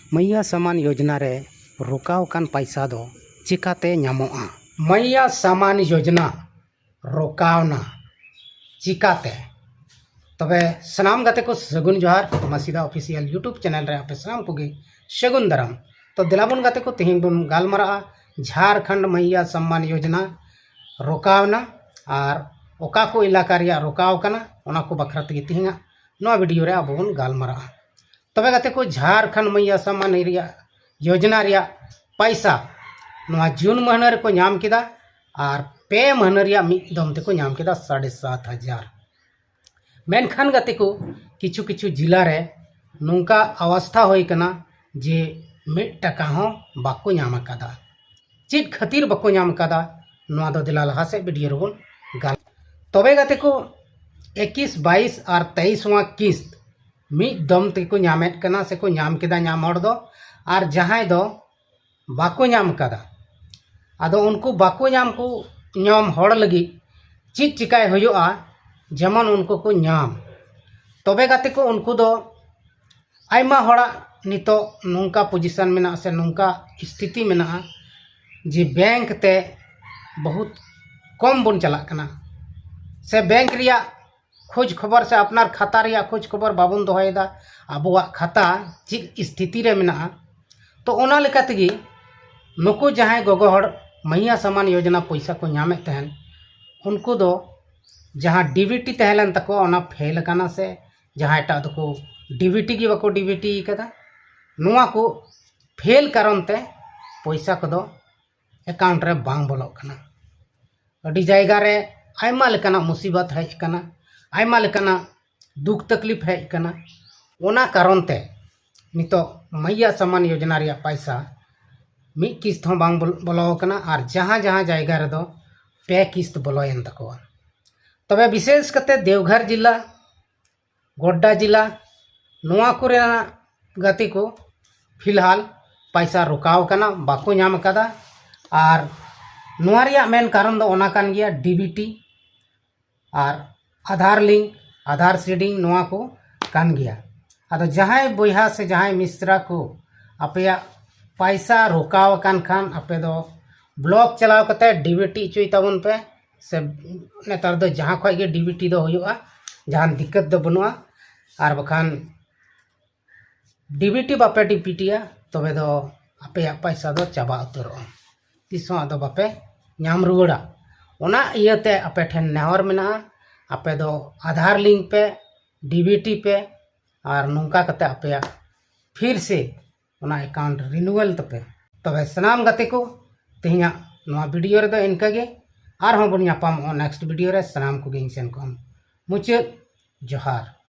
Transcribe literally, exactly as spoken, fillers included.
ᱢᱟᱭᱭᱟ ᱥᱟᱢᱟᱱ ᱭᱳᱡᱽᱱᱟ ᱨᱮ ᱨᱚᱠᱟᱣ ᱟᱠᱟᱱ ᱯᱟᱭᱥᱟ ᱫᱚ ᱪᱤᱠᱟᱛᱮ ᱧᱟᱢᱚᱜᱼᱟ? ᱢᱟᱭᱭᱟ ᱥᱟᱢᱟᱱ ᱭᱳᱡᱽᱱᱟ ᱨᱚᱠᱟᱣᱱᱟ ᱪᱤᱠᱟᱛᱮ? ᱛᱚᱵᱮ ᱥᱟᱱᱟᱢ ᱜᱟᱛᱮ ᱠᱚ ᱥᱟᱹᱜᱩᱱ ᱡᱚᱦᱟᱨ, ᱢᱟᱥᱤᱫᱟ ᱚᱯᱷᱤᱥᱤᱭᱟᱞ YouTube ᱪᱮᱱᱮᱞ ᱨᱮ ᱟᱯᱮ ᱥᱟᱱᱟᱢ ᱠᱚᱜᱮ ᱥᱟᱹᱜᱩᱱ ᱫᱟᱨᱟᱢ᱾ ᱛᱚ ᱫᱮᱞᱟᱵᱚᱱ ᱜᱟᱛᱮ ᱠᱚ, ᱛᱮᱦᱮᱧ ᱵᱚᱱ ᱜᱟᱞᱢᱟᱨᱟᱜᱼᱟ ᱡᱷᱟᱨᱠᱷᱚᱸᱰ ᱢᱟᱭᱭᱟ ᱥᱟᱢᱢᱟᱱ ᱭᱳᱡᱽᱱᱟ ᱨᱚᱠᱟᱣᱱᱟ ᱟᱨ ᱚᱠᱟ ᱠᱚ ᱮᱞᱟᱠᱟ ᱨᱮᱭᱟᱜ ᱨᱚᱠᱟᱣ ᱠᱟᱱᱟ, ᱚᱱᱟ ᱠᱚ ᱵᱟᱠᱷᱨᱟ ᱛᱮᱜᱮ ᱛᱮᱦᱮᱧᱟᱜ ᱱᱚᱣᱟ ᱵᱷᱤᱰᱤᱭᱳ ᱨᱮ ᱟᱵᱚ ᱵᱚᱱ ᱜᱟᱞᱢᱟᱨᱟᱜᱼᱟ᱾ ᱛᱚᱵᱮ ᱜᱟᱛᱮ ᱠᱚ, ᱡᱷᱟᱨᱠᱷᱚᱸᱰ ᱢᱟᱭᱭᱟ ᱥᱟᱢᱢᱟᱱ ᱨᱮᱭᱟᱜ ᱭᱳᱡᱽᱱᱟ ᱨᱮᱭᱟᱜ ᱯᱟᱭᱥᱟ ᱱᱚᱣᱟ ᱡᱩᱱ ᱢᱟᱹᱦᱱᱟᱹ ᱨᱮᱠᱚ ᱧᱟᱢ ᱠᱮᱫᱟ ᱟᱨ ᱯᱮ ᱢᱟᱹᱦᱱᱟᱹ ᱨᱮᱭᱟᱜ ᱢᱤᱫ ᱫᱚᱢ ᱛᱮᱠᱚ ᱧᱟᱢ ᱠᱮᱫᱟ ᱥᱟᱲᱮ ᱥᱟᱛ ᱦᱟᱡᱟᱨ᱾ ᱢᱮᱱᱠᱷᱟᱱ ᱜᱟᱛᱮ ᱠᱚ, ᱠᱤᱪᱷᱩ ᱠᱤᱪᱷᱩ ᱡᱤᱞᱟ ᱨᱮ ᱱᱚᱝᱠᱟ ᱚᱵᱚᱥᱛᱷᱟ ᱦᱩᱭ ᱠᱟᱱᱟ ᱡᱮ ᱢᱤᱫ ᱴᱟᱠᱟ ᱦᱚᱸ ᱵᱟᱠᱚ ᱧᱟᱢ ᱟᱠᱟᱫᱟ᱾ ᱪᱮᱫ ᱠᱷᱟᱹᱛᱤᱨ ᱵᱟᱠᱚ ᱧᱟᱢ ᱟᱠᱟᱫᱟ, ᱱᱚᱣᱟ ᱫᱚ ᱫᱮᱞᱟ ᱞᱟᱦᱟ ᱥᱮᱫ ᱵᱷᱤᱰᱤᱭᱳ ᱨᱮᱵᱚᱱ ᱜᱟᱞ᱾ ᱛᱚᱵᱮ ᱜᱟᱛᱮ ᱠᱚ, ᱮᱠᱤᱥ, ᱵᱟᱭᱤᱥ ᱟᱨ ᱛᱮᱭᱤᱥ ᱱᱚᱣᱟ ᱠᱤᱥᱛ ᱢᱤᱫ ᱫᱚᱢ ᱛᱮᱠᱚ ᱧᱟᱢᱮᱫ ᱠᱟᱱᱟ ᱥᱮᱠᱚ ᱧᱟᱢ ᱠᱮᱫᱟ ᱧᱟᱢ ᱦᱚᱲ ᱫᱚ, ᱟᱨ ᱡᱟᱦᱟᱸᱭ ᱫᱚ ᱵᱟᱠᱚ ᱧᱟᱢ ᱟᱠᱟᱫᱟ᱾ ᱟᱫᱚ ᱩᱱᱠᱩ ᱵᱟᱠᱚ ᱧᱟᱢ ᱠᱚ, ᱧᱟᱢ ᱦᱚᱲ ᱞᱟᱹᱜᱤᱫ ᱪᱮᱫ ᱪᱤᱠᱟᱭ ᱦᱩᱭᱩᱜᱼᱟ ᱡᱮᱢᱚᱱ ᱩᱱᱠᱩ ᱠᱚ ᱧᱟᱢ? ᱛᱚᱵᱮ ᱜᱟᱛᱮ ᱠᱚ, ᱩᱱᱠᱩ ᱫᱚ ᱟᱭᱢᱟ ᱦᱚᱲᱟᱜ ᱱᱤᱛᱚᱜ ᱱᱚᱝᱠᱟ ᱯᱚᱡᱤᱥᱚᱱ ᱢᱮᱱᱟᱜᱼᱟ ᱥᱮ ᱱᱚᱝᱠᱟ ᱥᱛᱷᱤᱛᱤ ᱢᱮᱱᱟᱜᱼᱟ ᱡᱮ ᱵᱮᱝᱠ ᱛᱮ ᱵᱚᱦᱩᱛ ᱠᱚᱢ ᱵᱚᱱ ᱪᱟᱞᱟᱜ ᱠᱟᱱᱟ, ᱥᱮ ᱵᱮᱝᱠ ᱨᱮᱭᱟᱜ ᱠᱷᱳᱡᱽ ᱠᱷᱚᱵᱚᱨ ᱥᱮ ᱟᱯᱱᱟᱨ ᱠᱷᱟᱛᱟ ᱨᱮᱭᱟᱜ ᱠᱷᱳᱡᱽ ᱠᱷᱚᱵᱚᱨ ᱵᱟᱵᱚᱱ ᱫᱚᱦᱚᱭᱮᱫᱟ, ᱟᱵᱚᱣᱟᱜ ᱠᱷᱟᱛᱟ ᱪᱮᱫ ᱥᱛᱷᱤᱛᱤ ᱨᱮ ᱢᱮᱱᱟᱜᱼᱟ᱾ ᱛᱚ ᱚᱱᱟ ᱞᱮᱠᱟ ᱛᱮᱜᱮ ᱱᱩᱠᱩ ᱡᱟᱦᱟᱸᱭ ᱜᱚᱜᱚ ᱦᱚᱲ ᱢᱟᱹᱭᱭᱟ ᱥᱟᱢᱟᱱ ᱭᱳᱡᱽᱱᱟ ᱯᱚᱭᱥᱟ ᱠᱚ ᱧᱟᱢᱮᱫ ᱛᱟᱦᱮᱱ, ᱩᱱᱠᱩ ᱫᱚ ᱡᱟᱦᱟᱸ ᱰᱤᱵᱤᱴᱤ ᱛᱟᱦᱮᱸ ᱞᱮᱱ ᱛᱟᱠᱚᱣᱟ, ᱚᱱᱟ ᱯᱷᱮᱞ ᱟᱠᱟᱱᱟ ᱥᱮ ᱡᱟᱦᱟᱸᱭ ᱮᱴᱟᱜ ᱫᱚᱠᱚ ᱰᱤᱵᱤᱴᱤ ᱜᱮ ᱵᱟᱠᱚ ᱰᱤᱵᱤᱴᱤ ᱟᱠᱟᱫᱟ, ᱱᱚᱣᱟ ᱠᱚ ᱯᱷᱮᱞ ᱠᱟᱨᱚᱱ ᱛᱮ ᱯᱚᱭᱥᱟ ᱠᱚᱫᱚ ᱮᱠᱟᱣᱩᱱᱴ ᱨᱮ ᱵᱟᱝ ᱵᱚᱞᱚᱜ ᱠᱟᱱᱟ᱾ ᱟᱹᱰᱤ ᱡᱟᱭᱜᱟ ᱨᱮ ᱟᱭᱢᱟ ᱞᱮᱠᱟᱱᱟᱜ ᱢᱩᱥᱤᱵᱟᱛ ᱦᱮᱡ ᱟᱠᱟᱱᱟ, ᱟᱭᱢᱟ ᱞᱮᱠᱟᱱᱟᱜ ᱫᱩᱠ ᱛᱟᱠᱞᱤᱯ ᱦᱮᱡ ᱟᱠᱟᱱᱟ᱾ ᱚᱱᱟ ᱠᱟᱨᱚᱱ ᱛᱮ ᱱᱤᱛᱚᱜ ᱢᱟᱹᱭᱭᱟ ᱥᱟᱢᱟᱱ ᱭᱳᱡᱽᱱᱟ ᱨᱮᱭᱟᱜ ᱯᱟᱭᱥᱟ ᱢᱤᱫ ᱠᱤᱥᱛ ᱦᱚᱸ ᱵᱟᱝ ᱵᱚᱞ-, ᱵᱚᱞᱚ ᱟᱠᱟᱱᱟ ᱟᱨ ᱡᱟᱦᱟᱸ ᱡᱟᱦᱟᱸ ᱡᱟᱭᱜᱟ ᱨᱮᱫᱚ ᱯᱮ ᱠᱤᱥᱛ ᱵᱚᱞᱚᱭᱮᱱ ᱛᱟᱠᱚᱣᱟ᱾ ᱛᱚᱵᱮ ᱵᱤᱥᱮᱥ ᱠᱟᱛᱮ ᱫᱮᱣᱜᱷᱚᱨ ᱡᱮᱞᱟ, ᱜᱳᱰᱰᱟ ᱡᱮᱞᱟ, ᱱᱚᱣᱟ ᱠᱚᱨᱮᱱᱟᱜ ᱜᱟᱛᱮ ᱠᱚ ᱯᱷᱤᱞᱦᱟᱞ ᱯᱟᱭᱥᱟ ᱨᱚᱠᱟᱣ ᱟᱠᱟᱱᱟ, ᱵᱟᱠᱚ ᱧᱟᱢ ᱟᱠᱟᱫᱟ᱾ ᱟᱨ ᱱᱚᱣᱟ ᱨᱮᱭᱟᱜ ᱢᱮᱱ ᱠᱟᱨᱚᱱ ᱫᱚ ᱚᱱᱟ ᱠᱟᱱ ᱜᱮᱭᱟ, ᱰᱤᱵᱤᱴᱤ ᱟᱨ ᱟᱫᱷᱟᱨ ᱞᱤᱝᱠ, ᱟᱫᱷᱟᱨ ᱥᱤᱰᱤᱝ, ᱱᱚᱣᱟ ᱠᱚ ᱠᱟᱱ ᱜᱮᱭᱟ᱾ ᱟᱫᱚ ᱡᱟᱦᱟᱸᱭ ᱵᱚᱭᱦᱟ ᱥᱮ ᱡᱟᱦᱟᱸᱭ ᱢᱤᱥᱨᱟ ᱠᱚ ᱟᱯᱮᱭᱟᱜ ᱯᱟᱭᱥᱟ ᱨᱚᱠᱟᱣ ᱟᱠᱟᱱ ᱠᱷᱟᱱ ᱟᱯᱮ ᱫᱚ ᱵᱞᱚᱠ ᱪᱟᱞᱟᱣ ᱠᱟᱛᱮ ᱰᱤᱵᱤᱴᱤ ᱦᱚᱪᱚᱭ ᱛᱟᱵᱚᱱ ᱯᱮ᱾ ᱥᱮ ᱱᱮᱛᱟᱨ ᱫᱚ ᱡᱟᱦᱟᱸ ᱠᱷᱚᱡ ᱜᱮ ᱰᱤᱵᱤᱴᱤ ᱫᱚ ᱦᱩᱭᱩᱜᱼᱟ, ᱡᱟᱦᱟᱱ ᱫᱤᱠᱠᱟᱹᱛ ᱫᱚ ᱵᱟᱹᱱᱩᱜᱼᱟ᱾ ᱟᱨ ᱵᱟᱠᱷᱟᱱ ᱰᱤᱵᱤᱴᱤ ᱵᱟᱯᱮ ᱰᱤᱵᱤᱴᱤᱭᱟ, ᱛᱚᱵᱮ ᱫᱚ ᱟᱯᱮᱭᱟᱜ ᱯᱟᱭᱥᱟ ᱫᱚ ᱪᱟᱵᱟ ᱩᱛᱟᱹᱨᱚᱜᱼᱟ, ᱛᱤᱥ ᱦᱚᱸ ᱟᱫᱚ ᱵᱟᱯᱮ ᱧᱟᱢ ᱨᱩᱣᱟᱹᱲᱟ᱾ ᱚᱱᱟ ᱤᱭᱟᱹᱛᱮ ᱟᱯᱮ ᱴᱷᱮᱱ ᱱᱮᱦᱚᱨ ᱢᱮᱱᱟᱜᱼᱟ, ᱟᱯᱮ ᱫᱚ ᱟᱫᱷᱟᱨ ᱞᱤᱝᱠ ᱯᱮ, ᱰᱤᱵᱤᱴᱤ ᱯᱮ, ᱟᱨ ᱱᱚᱝᱠᱟ ᱠᱟᱛᱮ ᱟᱯᱮᱭᱟᱜ ᱯᱷᱤᱨ ᱥᱮ ᱚᱱᱟ ᱮᱠᱟᱣᱩᱱᱴ ᱨᱤᱱᱩᱣᱟᱞ ᱛᱟᱯᱮ᱾ ᱛᱚᱵᱮ ᱥᱟᱱᱟᱢ ᱜᱟᱛᱮ ᱠᱚ, ᱛᱮᱦᱮᱧᱟᱜ ᱱᱚᱣᱟ ᱵᱷᱤᱰᱤᱭᱳ ᱨᱮᱫᱚ ᱤᱱᱠᱟᱹ ᱜᱮ᱾ ᱟᱨᱦᱚᱸ ᱵᱚᱱ ᱧᱟᱯᱟᱢᱚᱜᱼᱟ ᱱᱮᱠᱥᱴ ᱵᱷᱤᱰᱤᱭᱳ ᱨᱮ᱾ ᱥᱟᱱᱟᱢ ᱠᱚᱜᱮ ᱤᱧ ᱥᱮᱱ ᱠᱷᱚᱱ ᱢᱩᱪᱟᱹᱫ ᱡᱚᱦᱟᱨ᱾